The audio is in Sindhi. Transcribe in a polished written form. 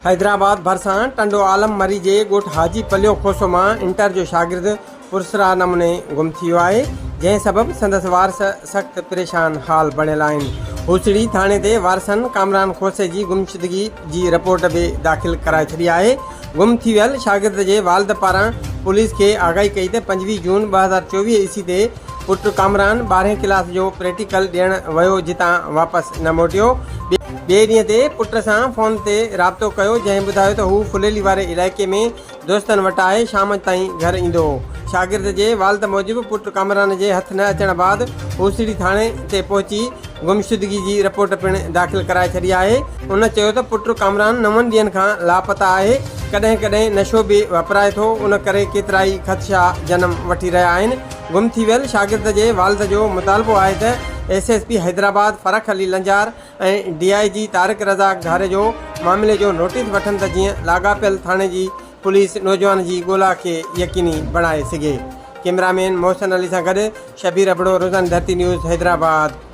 حيدرآباد ڀرسان ٽنڊو عالم مري جي ڳوٺ حاجي پليو کوسو مان انٽر جو شاگرد پراسرار نموني گم ٿي ويو آهي، جنهن سبب سندس وارث سخت پريشان حال بڻيل آهن. هوسڙي ٿاڻي تي وارثن ڪامران کوسي جي گمشدگي جي رپورٽ به داخل ڪرائي ڇڏي آهي. گم ٿي ويل شاگرد جي والد پاران پوليس کي آگاهي ڪئي ته 25 جون 2024 عيسوي تي پٽ ڪامران ٻارهين ڪلاس جو پريڪٽيڪل ڏيڻ ويو جتان واپس نه موٽيو. ٻئي ڏينهن تي پٽ سان فون تي رابطو ڪيو جنهن ٻڌايو ته هو ڦليلي واري علائقي ۾ دوستن وٽ آهي شام تائين گهر ايندو. شاگرد جي والد موجب پٽ ڪامران جي هٿ نه اچڻ بعد هوسڙي ٿاڻي تي پهچي گمشدگي جي رپورٽ پڻ داخل ڪرائي ڇڏي آهي. هن چيو ته پٽ ڪامران نون ڏينهن کان لاپتا آهي، ڪڏهن ڪڏهن نشو به واپرائي ٿو، ان ڪري ڪيترائي خدشا جنم وٺي رهيا آهن. گم ٿي ويل شاگرد جي والد جو مطالبو آهي ته S S P Hyderabad Farrukh Ali Lanjar ۽ D I G Tariq Razzaq Dharejo معاملي جو نوٽيس وٺن ته جيئن لاڳاپيل ٿاڻي جي پوليس نوجوان جي ڳولا کي يقيني بڻائي سگهي. ڪئميرا مين محسن علي سان گڏ شبير ابڙو، روزاني ڌرتي نيوز، حيدرآباد.